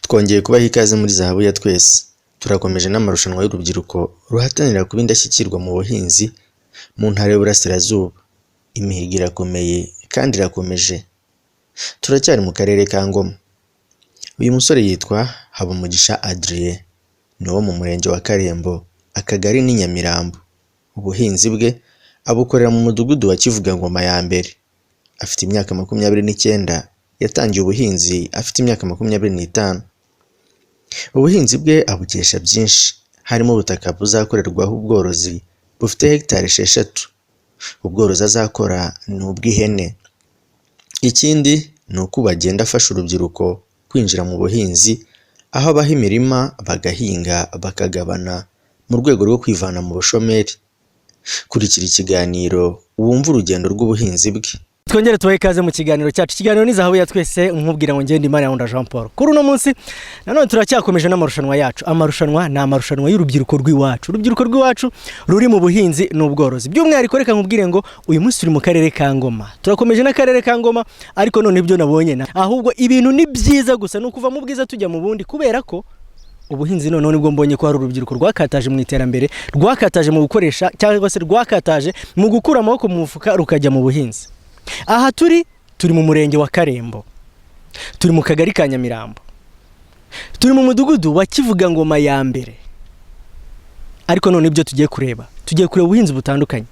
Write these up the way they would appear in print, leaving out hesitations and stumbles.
Twongeye kubaha ikaze muri Zahabu ya twese. Turakomeje n'amarushanwa y'urubyiruko ruhatanira kuba indashyikirwa mu buhinzi mu Ntara y'Uburasirazuba. Imihigo irakomeye kandi irakomeje. Turacyari mu Karere ka Ngoma. Uyu musore yitwa Habumugisha Adrien. Ni uwo mu Murenge wa Karembo, Akagari ni Nyamirambo. Ubuhinzi bwe abukorera mu Mudugudu wa Kivugangoma ya mbere. Afite imyaka 29, yatangiye ubuhinzi afite imyaka 25. Ubuhinzi bwe abukesha byinshi, harimo ubutaka buzakorerwaho ubworozi bufite hegitari 6. Ubworozi azakora ni ubw'ihene. Ikindi ni uko ubu agenda afasha urubyiruko kwinjira mu buhinzi, aho abaha imirima bagahinga bakagabana mu rwego rwo kwivana mu bushomeri. Kurikira ikiganiro wumve urugendo rw'ubuhinzi bwe. Twongere tubahe ikaze mu kiganiro cyacu. Ikiganiro ni Zahabu ya twese. Nkubwira ngo ngende Imana ya Jean Paul. Kuri uno munsi nanone turacyakomeje n'amarushanwa yacu. Amarushanwa ni amarushanwa y'urubyiruko rw'iwacu, urubyiruko rw'iwacu ruri mu buhinzi n'ubworozi by'umwihariko. Reka nkubwire ngo uyu munsi turi mu Karere ka Ngoma, turakomeje n'Akarere ka Ngoma. Ariko none ibyo nabonye na ahubwo ibintu ni byiza gusa, ni ukuva mu bwiza tujya mu bundi, kubera ko ubuhinzi noneho nibwo mbonye ko hari urubyiruko rwakataje mu iterambere, rwakataje mu gukoresha cyangwa se rwakataje mu gukura amaboko mu mufuka rukajya mu buhinzi. Aha turi mu Murenge wa Karembo, turi mu Kagari ka Nyamirambo, turi mu Mudugudu wa Kivugangoma ya mbere. Ariko none ibyo tugiye kureba ubuhinzi butandukanye.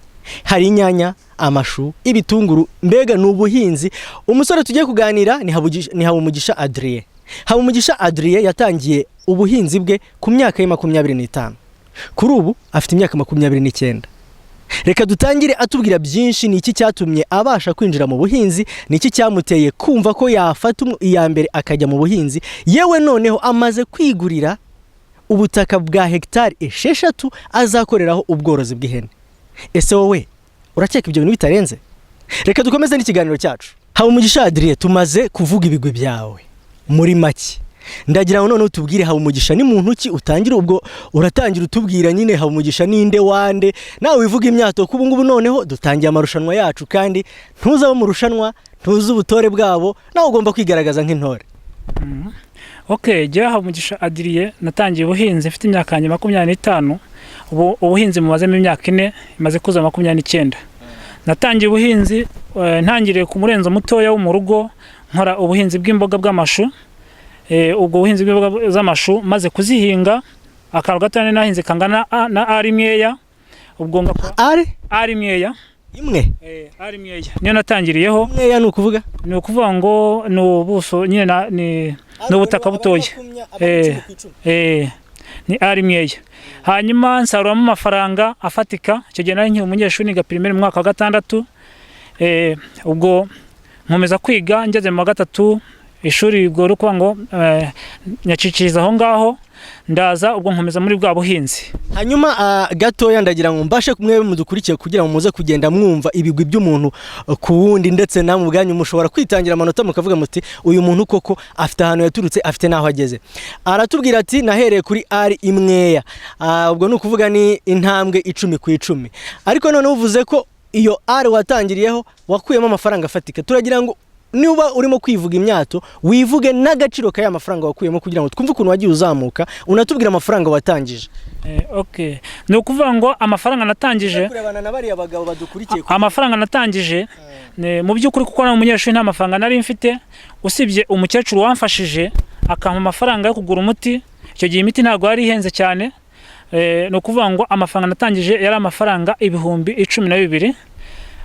Hari inyanya, amashu, ibitunguru, mbega ni ubuhinzi. Umusore tugiye kuganira ni Habumugisha Adrien. Habumugisha Adrien yatangiye ubuhinzi bwe ku myaka ye 25, kuri ubu afite imyaka 29. Reka dutangire atubwira byinshi. Ni iki cyatumye abasha kwinjira mu buhinzi? Ni iki cyamuteye kumva ko yafata iya mbere akajya mu buhinzi? Yewe, noneho amaze kwigurira ubutaka bwa hegitari 6 azakoreraho ubworozi bw'ihene. Ese wowe urakeka ibyo bintu bitarenze? Reka dukomeze n'ikiganiro cyacu. Habumugisha Adrien, tumaze kuvuga ibigwi byawe muri make. Ndagira ngo noneho utubwire, Habumugisha ni muntu ki? Utangira ubwo, uratangira utubwira nyine Habumugisha ninde wande, nawe wivuga imyato, ko ubu ngubu noneho dutangiye amarushanwa yacu, kandi ntuzaba mu rushanwa ntuzi ubutore bwabo, nawe ugomba kwigaragaza nk'intore. Ok, jyewe Habumugisha Adrien natangiye ubuhinzi mfite imyaka yanjye 25. Ubu ubuhinzi mumazemo imyaka 4, imaze kuza 29. Natangiye ubuhinzi ntangiriye ku murenzo mutoya wo mu rugo, nkora ubuhinzi bw'imboga bw'amashu. Ubwo buhinzi bw'imboga z'amashu, maze kuzihinga akantu gato nari nahinze kangana na ari imweya, ubwo ngakora Are ari imweya. Imwe? Ari imweya niyo natangiriyeho. Imweya ni ukuvuga? Ni ukuvuga ngo ni ubuso nyine ni ubutaka butoya. Ni ari mweya. Hanyuma nsaruramo amafaranga afatika. Icyo gihe nari nkiri umunyeshuri, niga primaire mu mwaka wa gatandatu. Ubwo nkomeza kwiga, ngeze mu wa gatatu ishuri, ubwo uri kuvuga ngo nyaciciriza aho ngaho, ndaza ubwo nkomeza muri bwa buhinzi. Hanyuma gatoya ndagira ngo mbashe mwe mudukurikiye, kugira ngo muze kugenda mwumva ibigwi by'umuntu ku wundi, ndetse namwe ubwanyu mushobora kwitangira amanota mukavuga muti: "Uyu muntu koko afite ahantu yaturutse, afite n'aho ageze." Aratubwira ati: "Nahereye kuri ari imweya." Ubwo ni ukuvuga ni intambwe 10 ku 10. Ariko noneho uvuze ko iyo ari watangiriyeho wakuyemo amafaranga afatika. Turagira ngo niba urimo kwivuga imyato, wivuge n'agaciro k'aya mafaranga wakuyemo, kugira ngo twumve ukuntu wagiye uzamuka, unatubwire amafaranga watangije. Okay, ni ukuvuga ngo amafaranga natangije kurebana na bariya bagabo badukurikiye. Amafaranga natangije mu by'ukuri, kuko nari umunyeshuri, nta mafaranga nari mfite usibye umukecuru wamfashije akampa amafaranga yo kugura umuti. Icyo gihe imiti ntabwo yari ihenze cyane. Ni ukuvuga ngo amafaranga natangije yari amafaranga 12,000.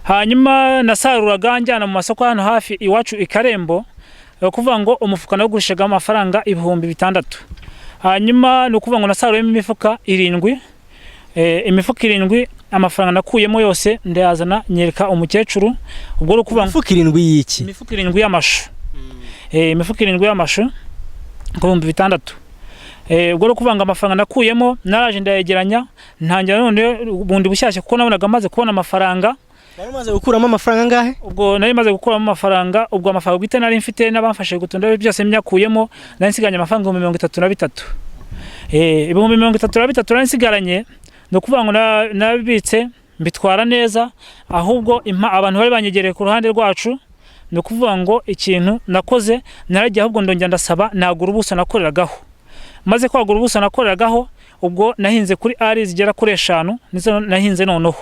Hanyuma nasaruraga njyana mu masoko hano hafi iwacu i Karembo. Ni ukuvuga ngo umufuka nawugurishaga amafaranga 6000. Hanyuma ni ukuvuga ngo nasaruyemo imifuka irindwi. Imifuka irindwi, amafaranga nakuyemo yose ndayazana nyereka umukecuru. Ubwo ni ukuvuga ngo Imifuka irindwi y'iki? Imifuka irindwi y'amashu. Imifuka irindwi y'amashu ku 6000. Ubwo ni ukuvuga ngo amafaranga nakuyemo naraje ndayegeranya, ntangira none bundi bushyashya, kuko nabonaga maze kubona amafaranga. Wari umaze gukuramo amafaranga angahe? Ubwo nari maze gukuramo amafaranga, ubwo amafaranga bwite nari mfite n'abamfashije gutunda byose myakuyemo, nari nsigaranye amafaranga 33,000. 33,000 nari nsigaranye, ni ukuvuga ngo nabibitse, mbitwara neza. Ahubwo abantu bari banyegereye ku ruhande rwacu Ni ukuvuga ngo ikintu nakoze, naragiye ahubwo ndongera ndasaba nagura ubuso nakoreragaho. Maze kwagura ubuso nakoreragaho, ubwo nahinze kuri ari zigera kuri 5 nizo nahinze. Noneho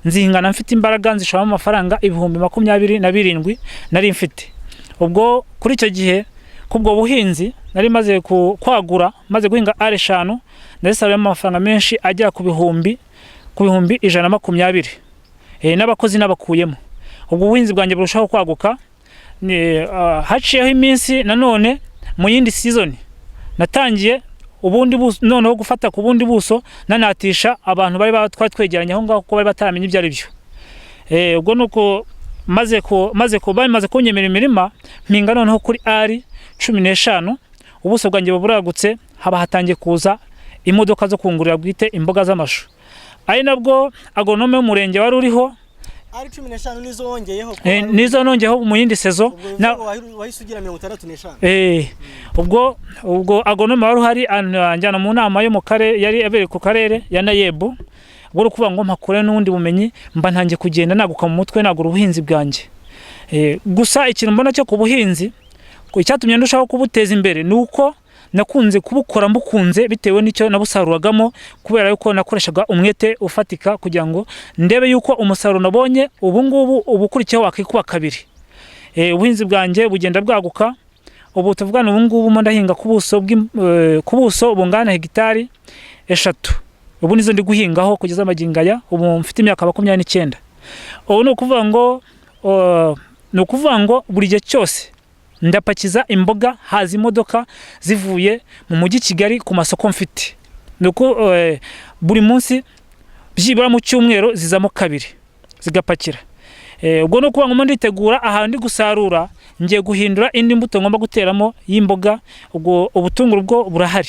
nzihingana mfite imbaraga, nzishoramo amafaranga 27,000 nari mfite. Ubwo kuri icyo gihe kubwo buhinzi nari maze kwagura, maze guhinga ari 5, nazisaruyemo amafaranga menshi agera ku 120,000, n'abakozi n'abakuyemo. Ubwo ubuhinzi bwanjye burushaho kwaguka. Haciyeho iminsi, nanone mu yindi season natangiye ubundi buso, noneho gufata ku bundi buso, nanatisha abantu bari twari twegeranye aho ngaho, kuko bari bataramenya ibyo ari byo. Ubwo nuko maze ku bamaze kunyemera imirima, mpinga noneho kuri ari 15. Ubuso bwanjye buba buragutse, haba hatangiye kuza imodoka zo kungurira bwite imboga z'amashu, ari nabwo agronome w'umurenge wari uriho. Ari 15 nizo wongeyeho? Nizo nongeyeho mu yindi saison. Wahise ugira 65. Ubwo agronome wari uhari anjyana mu nama yo mu karere yari abereye ku karere ya NAEB. Ubwo ni ukuvuga ngo mpakure n'ubundi bumenyi, mba ntangiye kugenda naguka mu mutwe, nagura ubuhinzi bwanjye. Gusa ikintu mbona cyo ku buhinzi, icyatumye ndushaho kubuteza imbere, ni uko nakunze kubukora mbukunze bitewe n'icyo nabusaruragamo, kubera yuko nakoreshaga umwete ufatika kugira ngo ndebe yuko umusaruro nabonye ubu ngubu ubukurikiyeho wakikuba kabiri. Ubuhinzi bwanjye bugenda bwaguka. Ubu tuvugana ubu ngubu mo ndahinga ku buso bungana hegitari 3. Ubu nizo ndi guhingaho kugeza magingo aya. Ubu mfite imyaka 29. Ubu ni ukuvuga ngo buri gihe cyose ndapakiza imboga, haza imodoka zivuye mu mujyi Kigali ku masoko mfite. Ni uko buri munsi byibura mu cyumweru zizamo kabiri zigapakira. Ubwo ni ukuvuga ngo mo nditegura ahantu ndi gusarura, ngiye guhindura indi mbuto ngomba guteramo y'imboga. Ubwo ubutunguru bwo burahari,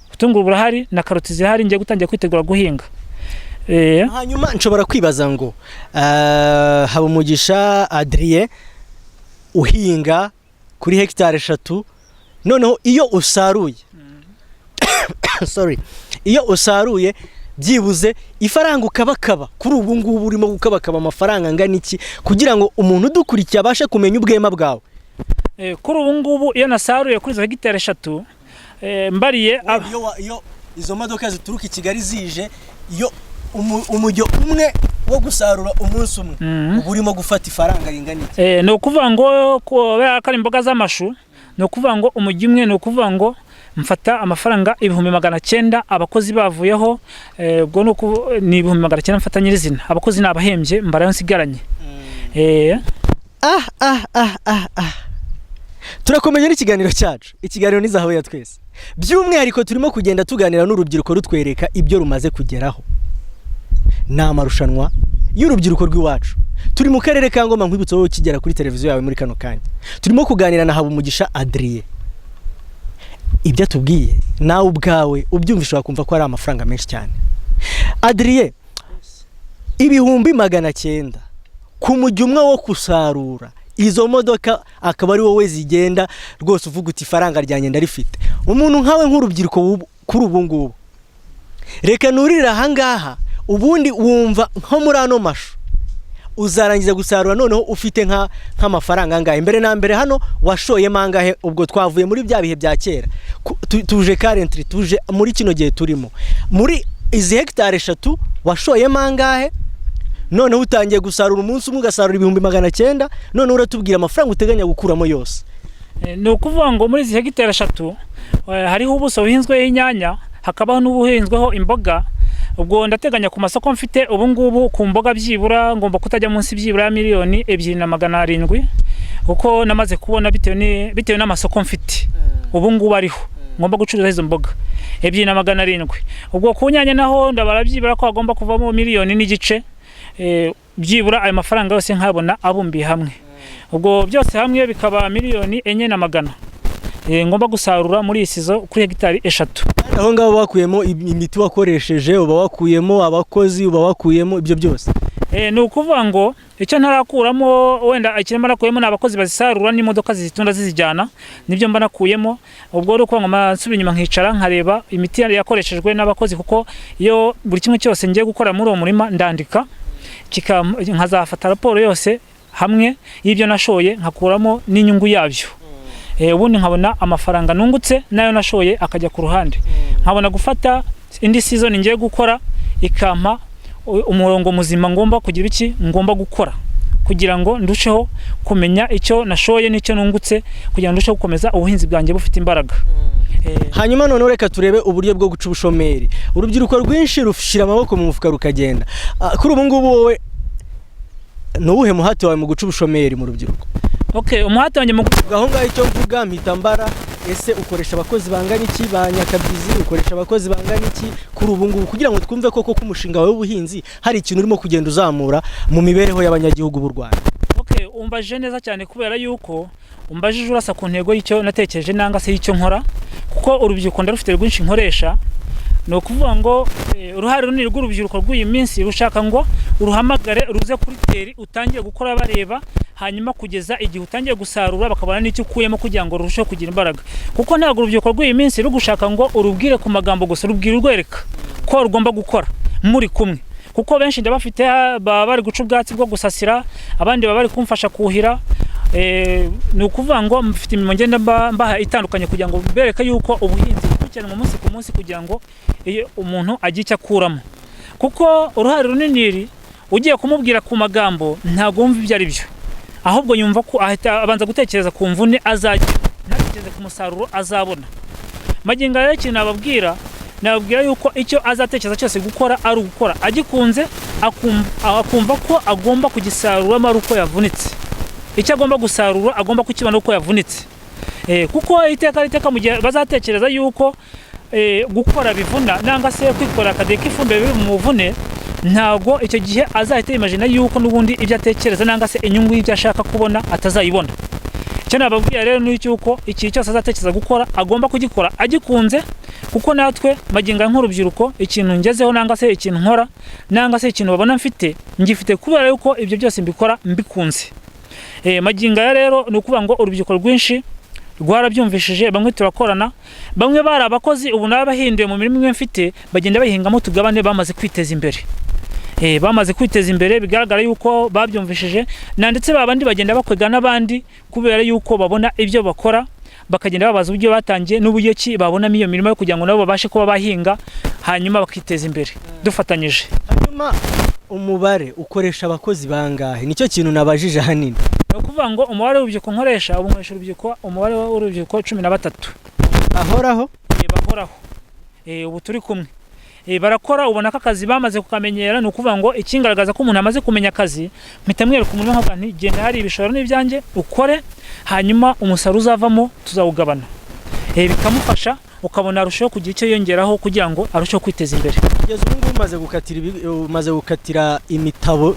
ubutunguru burahari na karoti zirahari, ngiye gutangira kwitegura guhinga. Hanyuma nshobora kwibaza ngo Habumugisha Adrien uhinga kuri hegitari 3, noneho iyo usaruye, sorry, iyo usaruye byibuze ifaranga ukabakaba, kuri ubu ngubu urimo gukabakaba amafaranga angana iki, kugira ngo umuntu udukurikiye abashe kumenya ubwema bwawe? Kuri ubu ngubu iyo nasaruye kuri izo hegitari 3, mbariye Iyo izo modoka zituruka i Kigali zije, iyo umujyo umwe wo gusarura umunsi umwe, uba urimo gufata ifaranga ringana iki? Ni ukuvuga ngo kubera ko ari imboga z'amashu, ni ukuvuga ngo umujyi umwe, ni ukuvuga ngo mfata amafaranga 900,000 abakozi bavuyeho. Ubwo ni 900,000 mfata nyirizina, abakozi ni abahembye, mbarayo nsigaranye. Ah ah ah ah ah, turakomeje n'ikiganiro cyacu. Ikiganiro ni Zahabu ya Twese. By'umwihariko turimo kugenda tuganira n'urubyiruko rutwereka ibyo rumaze kugeraho. Ni amarushanwa y'urubyiruko rw'iwacu. Turi mu karere ka Ngoma. Nkwibutsa wowe ukigera kuri televiziyo yawe muri kano kanya, turimo kuganira na Habumugisha Adrien. Ibyo atubwiye nawe ubwawe ubyumvisha wakumva ko ari amafaranga menshi cyane. Adrien, 900,000 ku mujyi umwe wo gusarura, izo modoka akaba ari wowe zigenda rwose uvuga uti ifaranga ryanjye ndarifite. Umuntu nkawe nk'urubyiruko kuri ubu ngubu, reka nurire ahangaha, ubundi wumva nko muri ano mashu uzarangiza gusarura noneho ufite nk'amafaranga angahe? Mbere na mbere hano washoyemo angahe? Ubwo twavuye muri bya bihe bya kera, tuje currently, tuje muri kino gihe turimo. Muri izi hegitari 3 washoyemo angahe? Noneho utangiye gusarura, umunsi umwe ugasarura 900,000. Noneho uratubwira amafaranga uteganya gukuramo yose. Ni ukuvuga ngo muri izi hegitari 3, hariho ubuso buhinzweho inyanya, hakabaho n'ubuhinzweho imboga. Ubwo ndateganya ku masoko mfite ubu ngubu ku mboga, byibura ngomba kutajya munsi byibura ya 2,700,000, kuko namaze kubona bitewe n'amasoko mfite ubu ngubu ariho ngomba gucuruza izo mboga, 2,700,000. Ubwo ku nyanya naho ndabara byibura ko hagomba kuvamo 1.5 miliyoni. Byibura ayo mafaranga yose nkabona abumbiye hamwe, ubwo byose hamwe bikaba 4,100,000 ngomba gusarura muri iyi saison kuri hegitari 3. Kandi aho ngaho wakuyemo imiti wakoresheje, uba wakuyemo abakozi, uba wakuyemo ibyo byose. Ni ukuvuga ngo icyo ntarakuramo, wenda icyo mba nakuyemo ni abakozi bazisarura n'imodoka zizitunda zizijyana, nibyo mba nakuyemo. Ubwo ari ukuvuga ngo nsubira inyuma nkicara nkareba imiti yakoreshejwe n'abakozi, kuko iyo buri kimwe cyose ngiye gukora muri uwo murima ndandika, nkazafata raporo yose. hamwe y'ibyo nashoye, nkakuramo n'inyungu yabyo. Ubundi nkabona amafaranga nungutse n'ayo nashoye akajya ku ruhande, nkabona gufata indi season ngiye gukora, ikampa umurongo muzima ngomba kugira iki ngomba gukora kugira ngo ndusheho kumenya icyo nashoye n'icyo nungutse, kugira ngo ndusheho gukomeza ubuhinzi bwanjye bufite imbaraga. Hanyuma noneho reka turebe uburyo bwo guca ubushomeri. Urubyiruko rwinshi rushyira amaboko mu mufuka rukagenda. Kuri ubu ngubu wowe ni uwuhe muhati wawe mu guca ubushomeri mu rubyiruko? Okay, umuhati wanjye mu Aho ngaho icyo mvuga mpita mbara: ese ukoresha abakozi bangana iki ba nyakabyizi? Ukoresha abakozi bangana iki kuri ubu ngubu, kugira ngo twumve koko ko umushinga wawe w'ubuhinzi hari ikintu urimo kugenda uzamura mu mibereho y'abanyagihugu b'u Rwanda? Okay, umbajije neza cyane, kubera yuko umbajije urasa ku ntego y'icyo natekereje nanga se y'icyo nkora, kuko urubyiruko ndarufite rwinshi nkoresha. Ni ukuvuga ngo uruhare runini rw'urubyiruko rw'uyu minsi rushaka ngo uruhamagare ruze kuri terrain, utangire gukora bareba, hanyuma kugeza igihe utangiye gusarura bakabona n'icyo ukuyemo, kugira ngo rurusheho kugira imbaraga, kuko ntabwo urubyiruko rw'uyu minsi rugushaka ngo urubwire ku magambo gusa, rubwira urwereka ko rugomba gukora muri kumwe. Kuko benshi ndabafite, baba bari guca ubwatsi bwo gusasira, abandi baba bari kumfasha kuhira. Ni ukuvuga ngo mfite imirimo ngenda mbaha itandukanye kugira ngo bereke yuko ubuhinzi bukurikiranwa umunsi ku munsi, kugira ngo iyo umuntu agire icyo akuramo, kuko uruhare runini ugiye kumubwira ku magambo ntabwo wumva ibyo ari byo, ahubwo yumva ko ahita abanza gutekereza ku mvune azagira, ntatekereze ku musaruro azabona. Magingo aya rero ikintu nababwira yuko icyo azatekereza cyose gukora ari ugukora agikunze, akumva ko agomba kugisaruramo ari uko yavunitse, icyo agomba gusarura agomba kukibona uko yavunitse. Kuko iteka iteka mu gihe bazatekereza yuko gukora bivuna nanga se kwikorera akadehe k'ifumbire biri mu muvune, ntabwo icyo gihe azahita yimagina yuko n'ubundi ibyo atekereza nanga se inyungu y'ibyo ashaka kubona atazayibona. Icyo nababwira rero ni icy'uko ikintu cyose azatekereza gukora agomba kugikora agikunze, kuko natwe magingo aya nk'urubyiruko, ikintu ngezeho nanga se ikintu nkora nanga se ikintu babona mfite, ngifite kubera yuko ibyo byose mbikora mbikunze. Magingo aya rero ni ukuvuga ngo urubyiruko rwinshi rwarabyumvishije, bamwe turakorana, bamwe bari abakozi, ubu nabo bahinduye mu mirimo imwe mfite, bagenda bayihingamo tugabane, bamaze kwiteza imbere. Bamaze kwiteza imbere, bigaragara yuko babyumvishije, na ndetse babandi bagenda bakwega n'abandi kubera yuko babona ibyo bakora, bakagenda babaza uburyo batangiye n'uburyo ki babonamo iyo mirimo yo kugira ngo nabo babashe kuba bahinga, hanyuma bakiteza imbere dufatanyije. Hanyuma umubare, ukoresha abakozi bangahe? Nicyo kintu nabajije ahanini. Ni ukuvuga ngo umubare w'urubyiruko nkoresha ubu, nkoresha urubyiruko, umubare w'urubyiruko 13. Ahoraho? Bahoraho. Ubu turi kumwe. Barakora, ubona ko akazi bamaze kukamenyera. Ni ukuvuga ngo ikingaragaza ko umuntu amaze kumenya akazi, mpita mwereka umuntu nkavuga nti: "Genda, hari ibishoro n'ibyanjye, ukore, hanyuma umusaruro uzavamo tuzawugabana." Bikamufasha, ukabona arushaho kugira icyo yiyongeraho kugira ngo arusheho kwiteza imbere. Kugeza ubu ngubu umaze gukatira imitabo,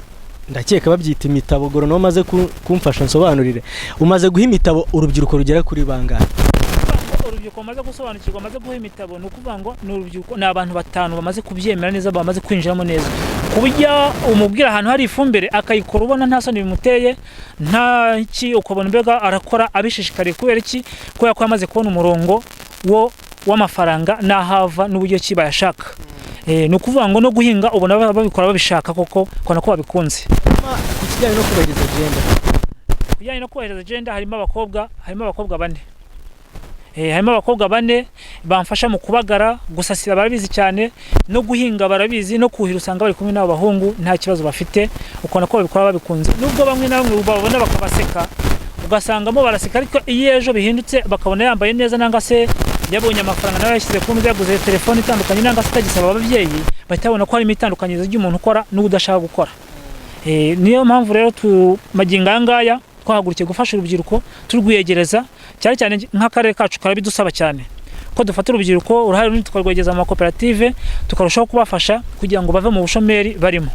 ndakeka babyita imitabo, goronome umaze kumfasha nsobanurire, umaze guha imitabo urubyiruko rugera kuri bangahe? Ukuvuga ngo urubyiruko bamaze gusobanukirwa, bamaze guha imitabo, ni ukuvuga ngo ni urubyiruko, ni abantu batanu bamaze kubyemera neza, bamaze kwinjiramo neza, ku buryo umubwira ahantu hari ifumbire akayikora, ubona nta soni bimuteye, nta ki, ukabona mbega arakora abishishikariye. Kubera iki? Kubera ko yamaze kubona umurongo wo w'amafaranga n'aho ava n'uburyo ki bayashaka. Ni ukuvuga ngo no guhinga ubona babikora babishaka koko, ukabona ko babikunze. Hanyuma ku kijyanye no kubahiriza gender? Ku bijyanye no kubahiriza gender, harimo abakobwa bane. Harimo abakobwa bane bamfasha mu kubagara, gusasira barabizi cyane, no guhinga barabizi, no kuhira usanga bari kumwe n'abo bahungu, nta kibazo bafite, ukabona ko babikora babikunze, nubwo bamwe na bamwe babona bakabaseka, ugasangamo baraseka, ariko iyo ejo bihindutse bakabona yambaye neza nanga se yabonye amafaranga nawe yashyize ku meza, yaguze telefone itandukanye nanga se atagisaba ababyeyi, bahita babona ko harimo itandukanyirizo ry'umuntu ukora n'udashaka gukora. Niyo mpamvu rero tu magingo aya ngaya twahagurukiye gufasha urubyiruko, turwiyegereza cyane cyane, nk'akarere kacu karabidusaba cyane ko dufata urubyiruko, uruhare runini tukarwegeza mu makoperative, tukarushaho kubafasha kugira ngo bave mu bushomeri barimo.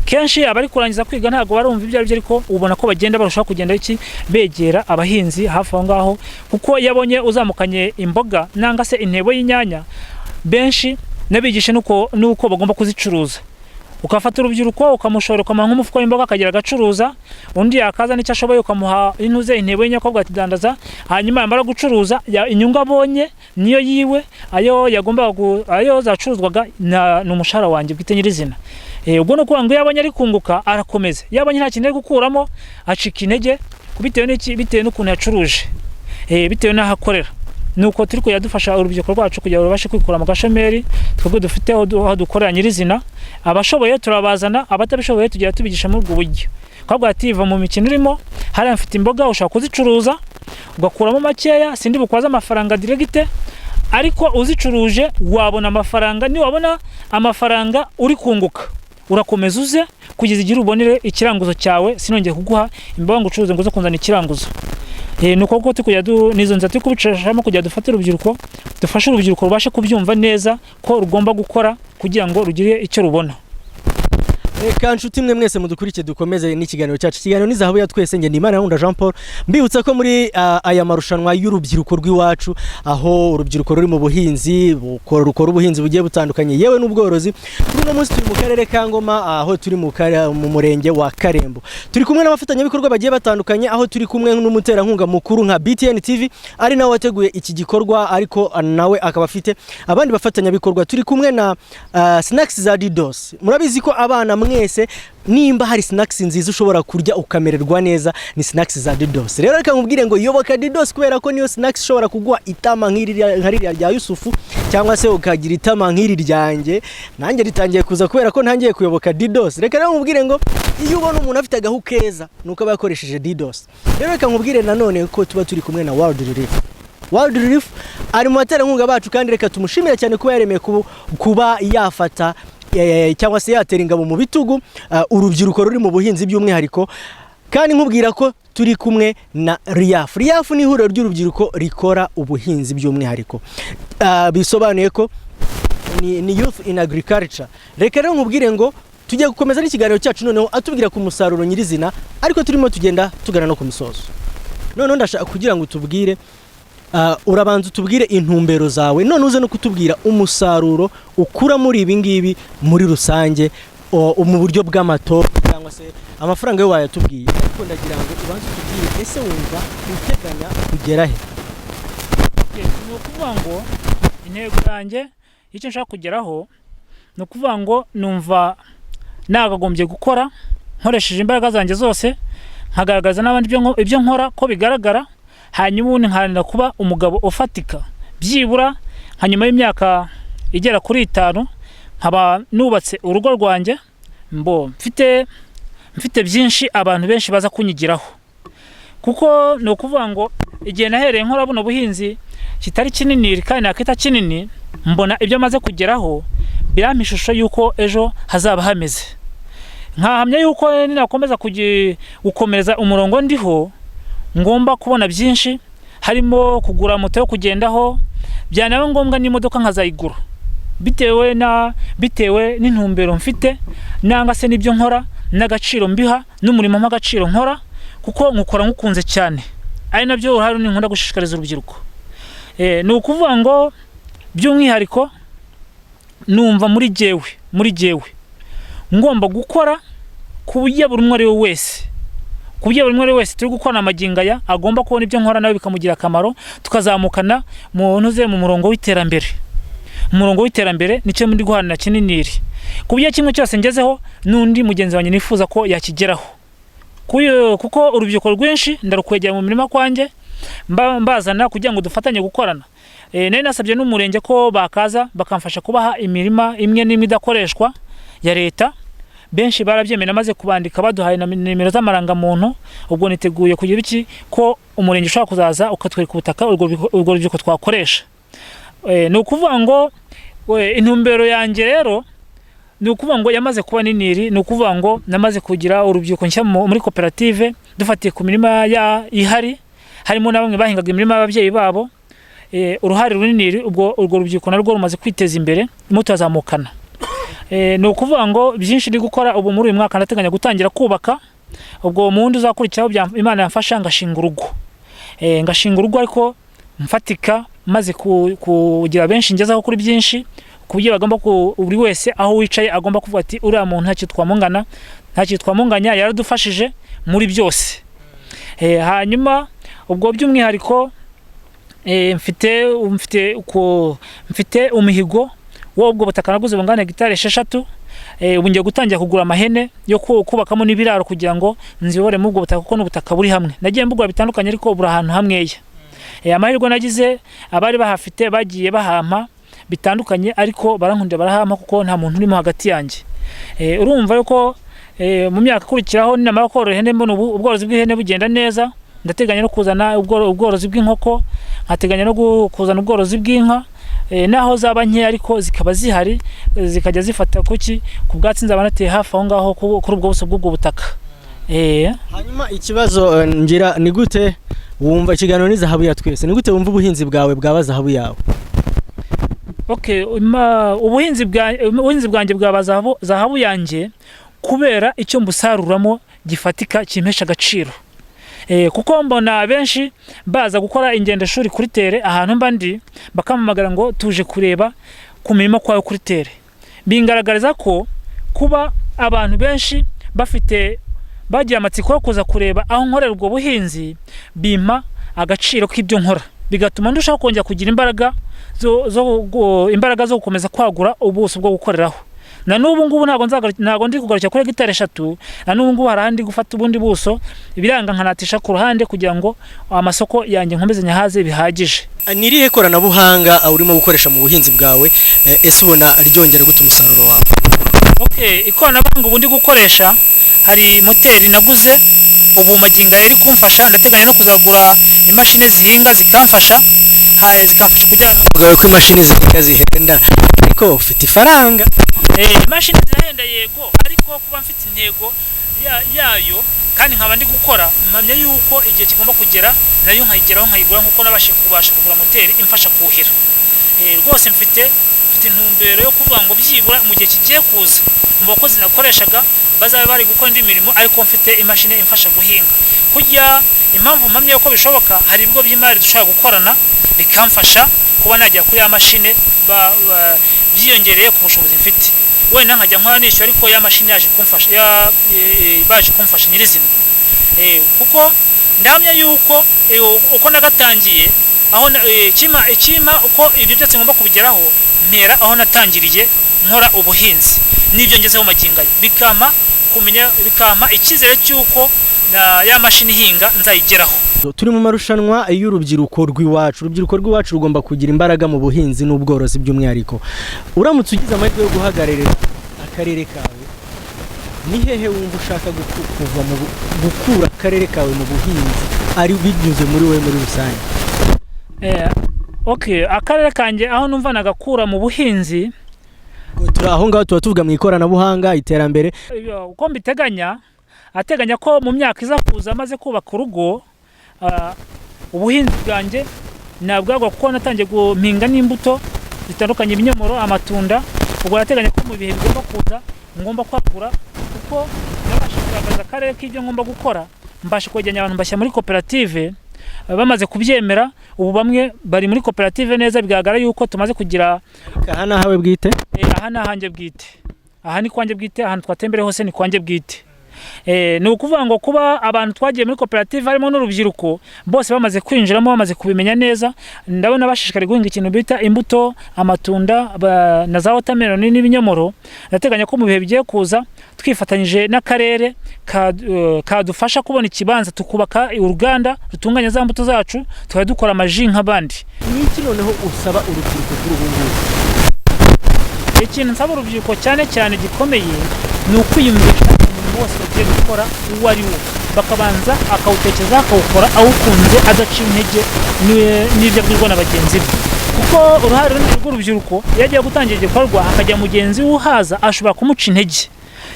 Kenshi abari kurangiza kwiga ntabwo barumva ibyo ari byo, ariko ubona ko bagenda barushaho kugenda iki begera abahinzi hafi aho ngaho, kuko iyo abonye uzamukanye imboga nanga se intebo y'inyanya, benshi n'abigisha nuko bagomba kuzicuruza. Ukafata urubyiruko ukamushora, ukamuha nk'umufuka w'imboga akagira agacuruza, undi yakaza n'icyo ashoboye ukamuha intuze intebo y'inyakobwa atidandaza, hanyuma yamara gucuruza inyungu abonye niyo yiwe, ayo yagombaga ayo zacuruzwaga ni umushahara wanjye bwite nyirizina. Ubwo ni ukuvuga ngo iyo abonye ari kunguka arakomeza, iyo abonye nta kintu ari gukuramo acika intege, bitewe n'iki? Bitewe n'ukuntu yacuruje, bitewe n'aho akorera. Nuko turi kujya dufasha urubyiruko rwacu kugira ngo rubashe kwikura mu gashomeri. Twebwe dufite aho dukorera nyirizina, abashoboye turabazana, abatabishoboye tugira tubigisha muri ubwo buryo. Twabwira ati va mu mikino urimo hariya, mfite imboga ushobora kuzicuruza ugakuramo makeya, sindi bukwaze amafaranga direct, ariko uzicuruje wabona amafaranga. Niwabona amafaranga uri kunguka urakomeza uze kugeza igihe ubonere ikiranguzo cyawe, sinongeye kuguha imboga ngo ucuruze ngo uze kunzana ikiranguzo. Ni uko turi kujya nizo nzira turi kubicashamo kugira dufate urubyiruko, dufashe urubyiruko rubashe kubyumva neza ko rugomba gukora kugira ngo rugire icyo rubona. Reka nshuti mwe mwese mudukurikiye dukomeze n'ikiganiro cyacu. Ikiganiro ni Zahabu ya Twese, njye ni Imana Jean Paul. Mbibutsa ko muri aya marushanwa y'urubyiruko rw'iwacu, aho urubyiruko ruri mu buhinzi rukora ubuhinzi bugiye butandukanye yewe n'ubworozi. Kuri uno munsi turi mu karere ka Ngoma, aho turi mu murenge wa Karembo. Turi kumwe n'abafatanyabikorwa bagiye batandukanye, aho turi kumwe n'umuterankunga mukuru nka BTN TV, ari nawe wateguye iki gikorwa, ariko nawe akaba afite abandi bafatanyabikorwa. Turi kumwe na snacks za Didos. Murabizi ko abana mwese, nimba hari snacks nziza ushobora kurya ukamererwa neza, ni snacks za Didos. Rero reka nkubwire ngo yoboka Didos, kubera ko niyo snacks ishobora kuguha itama nk'iri nka ririya rya Yusufu, cyangwa se ukagira itama nk'iri ryanjye. Nanjye ritangiye kuza kubera ko ntangiye kuyoboka Didos. Reka rero nkubwire ngo iyo ubona umuntu afite agahu keza nuko aba yakoresheje Didos. Rero reka nkubwire nanone ko tuba turi kumwe na World Relief. World Relief ari mu baterankunga bacu, kandi reka tumushimire cyane kuba yaremeye kuba yafata cyangwa se yatera ingabo mu bitugu urubyiruko ruri mu buhinzi by'umwihariko. Kandi nkubwira ko turi kumwe na RIAF. RIAF ni ihuriro ry'urubyiruko rikora ubuhinzi by'umwihariko. Bisobanuye ko ni Youth in Agriculture. Reka rero nkubwire ngo tugiye gukomeza n'ikiganiro cyacu, noneho atubwira ku musaruro nyirizina, ariko turimo tugenda tugana no ku musozo. Noneho ndashaka kugira ngo utubwire, urabanza utubwire intumbero zawe, none uze no kutubwira umusaruro ukura muri ibi ngibi muri rusange, mu buryo bw'amato cyangwa se amafaranga yo wayatubwiye, ariko ndagira ngo ubanze utubwire, ese wumva uteganya kugera he? Ni ukuvuga ngo intego yanjye, icyo nshaka kugeraho, ni ukuvuga ngo numva nagagombye gukora nkoresheje imbaraga zanjye zose, nkagaragaza n'abandi ibyo nkora ko bigaragara, hanyuma ubundi nkaharanira kuba umugabo ufatika, byibura nka nyuma y'imyaka igera kuri 5 nkaba nubatse urugo rwanjye, mbo mfite byinshi abantu benshi baza kunyigiraho. Kuko ni ukuvuga ngo igihe nahereye nkora buno buhinzi kitari kinini kandi nakita kinini, mbona ibyo maze kugeraho birampa ishusho y'uko ejo hazaba hameze, nkahamya yuko ninakomeza gukomereza umurongo ndiho ngomba kubona byinshi, harimo kugura moto yo kugendaho, byanaba ngombwa n'imodoka nkazayigura, bitewe n'intumbero mfite nanga se n'ibyo nkora n'agaciro mbiha n'umurimo mpa agaciro nkora, kuko nkukora nkukunze cyane, ari nabyo uruhare runini nkunda gushishikariza urubyiruko. Ni ukuvuga ngo by'umwihariko numva muri jyewe ngomba gukora ku buryo buri umwe ari we wese, ku buryo buri umwe ari we wese turi gukorana amagingo aya agomba kubona ibyo nkora nawe bikamugira akamaro, tukazamukana mu ntuze mu murongo w'iterambere. Umurongo w'iterambere nicyo ndi guharanira kininiri, ku buryo kimwe cyose ngezeho n'undi mugenzi wanjye nifuza ko yakigeraho. Kuko urubyiruko rwinshi ndarukwegera mu mirima kwanjye, mbazana kugira ngo dufatanye gukorana. Nari nasabye n'umurenge ko bakaza bakamfasha kubaha imirima imwe n'imwe idakoreshwa ya leta. Benshi barabyemeye, namaze kubandika, baduhaye na nimero z'amarangamuntu. Ubwo niteguye kugira iki ko umurenge ushobora kuzaza ukatwereka ubutaka urwo rubyiruko twakoresha. Ni ukuvuga ngo intumbero yanjye rero ni ukuvuga ngo yamaze kuba niniri, ni ukuvuga ngo namaze kugira urubyiruko nshya muri koperative dufatiye ku mirima ya ihari, harimo na bamwe bahingaga imirima y'ababyeyi babo. Uruhare runini ubwo urwo rubyiruko narwo rumaze kwiteza imbere, turimo turazamukana. Ni ukuvuga ngo byinshi ndi gukora ubu muri uyu mwaka, ndateganya gutangira kubaka. Ubwo mu wundi uzakurikiraho Imana yamfasha ngashinga urugo. Ngashinga urugo ariko mfatika, maze kugira benshi ngezaho kuri byinshi. Ku buryo bagomba buri wese aho wicaye agomba kuvuga ati: "Uriya muntu ntacyo twamungana, ntacyo twamunganya, yaradufashije muri byose." Hanyuma ubwo by'umwihariko mfite umuhigo w'ubwo butaka naguze bungana hegitari 6. Ubu ngiye gutangira kugura amahene yo kubakamo n'ibiraro kugira ngo nzibore muri ubwo butaka, kuko n'ubutaka buri hamwe nagiye mbugura bitandukanye, ariko buri ahantu hamweya. Amahirwe nagize, abari bahafite bagiye bahampa bitandukanye, ariko barankundira barahampa kuko nta muntu urimo hagati yanjye. Urumva yuko mu myaka ikurikiraho ninamara korora ihene, mbona ubu ubworozi bw'ihene bugenda neza, ndateganya no kuzana ubworozi bw'inkoko, nkateganya no kuzana ubworozi bw'inka, naho zaba nkeya ariko zikaba zihari, zikajya zifata kuki ku bwatsi nzaba nateye hafi aho ngaho kuri ubwo buso bw'ubwo butaka. Hanyuma ikibazo ngira ni gute wumva, ikiganiro ni Zahabu ya Twese, ni gute wumva ubuhinzi bwawe bwaba zahabu yawe? Okay, ubuhinzi bwanjye bwaba zahabu yanjye kubera icyo mbusaruramo gifatika kimpesha agaciro. Kuko mbona benshi baza gukora ingendoshuri kuri terrain ahantu mba ndi, bakampamagara ngo tuje kureba ku mirimo kwawe kuri terrain. Bingaragariza ko kuba abantu benshi bafite bagira amatsiko yo kuza kureba aho nkorera ubwo buhinzi, bimpa agaciro k'ibyo nkora, bigatuma ndushaho kongera kugira imbaraga zo gukomeza kwagura ubuso bwo gukoreraho. Na n'ubu ngubu ntabwo ndi kugarukira kuri hegitari 3. Na n'ubu ngubu hari ahandi gufata ubundi buso ibiranga nkanatisha ku ruhande kugira ngo amasoko yanjye nkomeze nyahaze bihagije. Ni irihe koranabuhanga urimo gukoresha mu buhinzi bwawe? Ese ubona ryongera gute umusaruro wawe? Okay, ikoranabuhanga ubu ndi gukoresha, hari moteri naguze ubu magingo aya iri kumfasha. Ndateganya no kuzagura imashini zihinga zikamfasha, zikamfasha kujyana Uvuga ko imashini zihinga zihenda, ariko ufite ifaranga. Imashini zirahenda yego, ariko kuba mfite intego yayo kandi nkaba ndi gukora, mpamya yuko igihe kigomba kugera nayo nkayigeraho, nkayigura nk'uko nabashije kubasha kugura moteri imfasha kuhira. Rwose mfite intumbero yo kuvuga ngo byibura mu gihe kigiye kuza, mu bakozi nakoreshaga bazaba bari gukora indi mirimo, ariko mfite imashini imfasha guhinga. Kujya impamvu mpamya ko bishoboka, hari ibigo by'imari dushobora gukorana bikamfasha kuba najya kuri ya mashini byiyongereye ku bushobozi mfite, wenda nkajya nkora nishyura, ariko ya mashini yaje kumfasha, baje kumfasha nyirizina. Kuko ndahamya yuko uko nagatangiye aho ikimpa uko ibyo byose ngomba kubigeraho, mpera aho natangiriye nkora ubuhinzi n'ibyo ngezeho magingo aya, bikampa kumenya, bikampa icyizere cy'uko ya mashini ihinga nzayigeraho. Turi mu marushanwa y'urubyiruko rw'iwacu. Urubyiruko rw'iwacu rugomba kugira imbaraga mu buhinzi n'ubworozi by'umwihariko. Uramutse ugize amahirwe yo guhagararira akarere kawe, ni hehe wumva ushaka kuva mu gukura akarere kawe mu buhinzi, ari binyuze muri wowe muri rusange? Okay, akarere kanjye aho numva nagakura mu buhinzi, Turi aho ngaho, tuba tuvuga mu ikoranabuhanga, iterambere. Uko mbiteganya, ateganya ko mu myaka iza kuza amaze kubaka urugo, ubuhinzi bwanjye nabwagwa, kuko natangiye guhinga n'imbuto zitandukanye, ibinyomoro, amatunda. Ubwo nateganya ko mu bihe bigomba kuza ngomba kwagura, kuko nabasha kugaragaza akarere k'ibyo ngomba gukora, mbasha kwegeranya abantu mbashyira muri koperative. Bamaze kubyemera, ubu bamwe bari muri koperative neza, bigaragara yuko tumaze kugira Aha ni ahawe bwite? Aha ni ahanjye bwite, aha ni kwanjye bwite, ahantu twatembere hose ni kwanjye bwite. Ni ukuvuga ngo kuba abantu twagiye muri koperative harimo n'urubyiruko, bose bamaze kwinjiramo, bamaze kubimenya neza, ndabona bashishikariye guhinga ikintu bita imbuto, amatunda na za watermelon n'ibinyomoro. Ndateganya ko mu bihe bigiye kuza, twifatanyije n'akarere kadufasha kubona ikibanza, tukubaka uruganda rutunganya za mbuto zacu, tukajya dukora amaji nk'abandi. Ni iki noneho usaba urubyiruko kuri ubu ngubu? Ikintu nsaba urubyiruko cyane cyane gikomeye ni ukwiyumvisha umurimo wose bagiye gukora uwo ari wo, bakabanza akawutekereza, akawukora awukunze, adaciwe intege n'ibyo abwirwa na bagenzi be, kuko uruhare runini rw'urubyiruko, iyo agiye gutangira igikorwa hakajya mugenzi we uhaza, ashobora kumuca intege,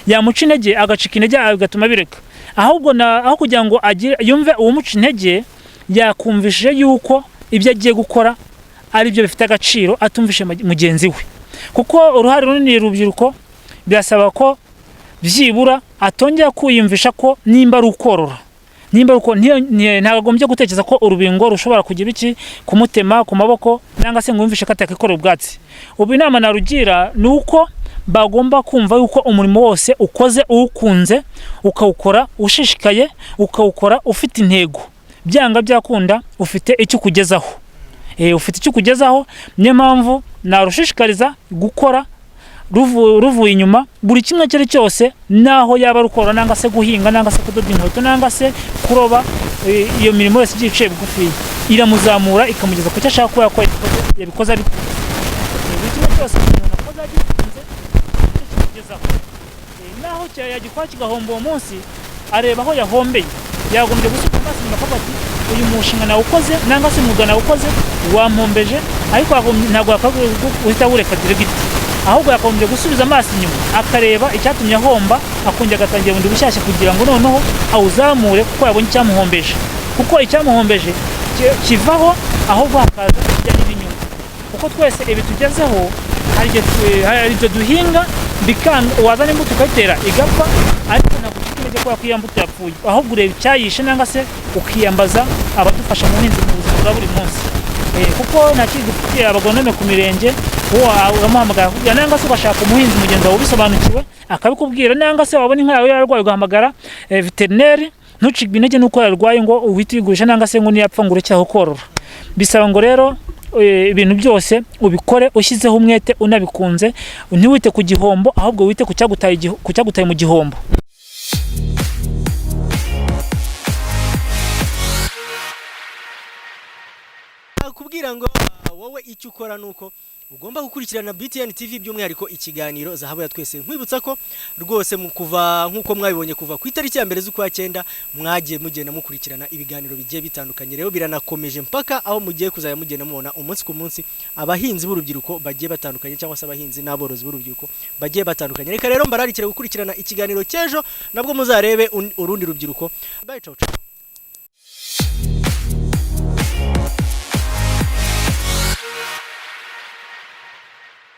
yamuca intege agacika intege, bigatuma bireka. Ahubwo aho kugira ngo agire yumve uwumuca intege, yakumvishije yuko ibyo agiye gukora ari byo bifite agaciro, atumvishe mugenzi we, kuko uruhare runini urubyiruko birasaba ko byibura atongera kwiyumvisha ko nimba ari ukorora, Nimba uko ntagombye gutekereza ko urubingo rushobora kugira iki kumutema ku maboko, nanga se ngo yumvishe ko atakikorera ubwatsi. Ubu inama narugira ni uko bagomba kumva yuko umurimo wose ukoze uwukunze, ukawukora ushishikaye, ukawukora ufite intego, byanga byakunda ufite icyo ukugezaho. Ufite icyo ukugezaho. Niyo mpamvu narushishikariza gukora ruvuye inyuma buri kimwe icyo ari cyose, naho yaba ari ukorora nanga se guhinga nanga se kudoda inkweto nanga se kuroba, iyo mirimo yose igiye iciye bugufi iramuzamura ikamugeza ku cyo ashaka kuba yakora, yabikoze abikunze. Buri kimwe cyose umuntu akoze agikunze nicyo kimugezaho. Naho yagikora kigahomba uwo munsi, areba aho yahombeye, yagombye gusubiza amaso inyuma akavuga ati uyu mushinga nawukoze nanga se umwuga nawukoze wampombeje, ariko ntabwo guhita wureka diregiti, ahubwo yakagombye gusubiza amaso inyuma akareba icyatumye ahomba, akongera agatangira bundi bushyashya kugira ngo noneho awuzamure, kuko yabonye icyamuhombeje, kuko icyamuhombeje kivaho, ahubwo hakaza ikijyanye n'inyungu. Kuko twese ibi tugezeho hari igihe duhinga bikanga, wazana imbuto ukayitera igapfa, ariko ntabwo ucika intege kubera ko iyo mbuto yapfuye, ahubwo ureba icyayishe nangwa se ukiyambaza abadufasha mu buhinzi mu buzima bwa buri munsi. Kuko nta kindi dufitiye abagonome ku mirenge, uwo uramuhamagara akakubwira, nangwa se ugashaka umuhinzi mugenzi wawe ubisobanukiwe akabikubwira, nangwa se wabona inka yawe yararwaye ugahamagara veterineri. Ntucibwe intege nuko yarwaye ngo uhite uyigurisha, nangwa se ngo niyapfa ngo ureke aho korora. Bisaba ngo rero ibintu byose ubikore ushyizeho umwete, unabikunze, ntiwite ku gihombo, ahubwo wite ku cyagutaye mu gihombo. Nakubwira ngo wowe icyo ukora nuko ugomba gukurikirana BTN TV, by'umwihariko ikiganiro Zahabu ya Twese. Nkwibutsa ko rwose mu kuva nk'uko mwabibonye kuva ku itariki ya 1 z'ukwa 9 mwagiye mugenda mukurikirana ibiganiro bigiye bitandukanye, rero biranakomeje mpaka aho mugiye kuzajya mugenda mubona umunsi ku munsi abahinzi b'urubyiruko bagiye batandukanye, cyangwa se abahinzi n'aborozi b'urubyiruko bagiye batandukanye. Reka rero mbararikire gukurikirana ikiganiro cy'ejo, nabwo muzarebe urundi rubyiruko. Bye, ciao, ciao.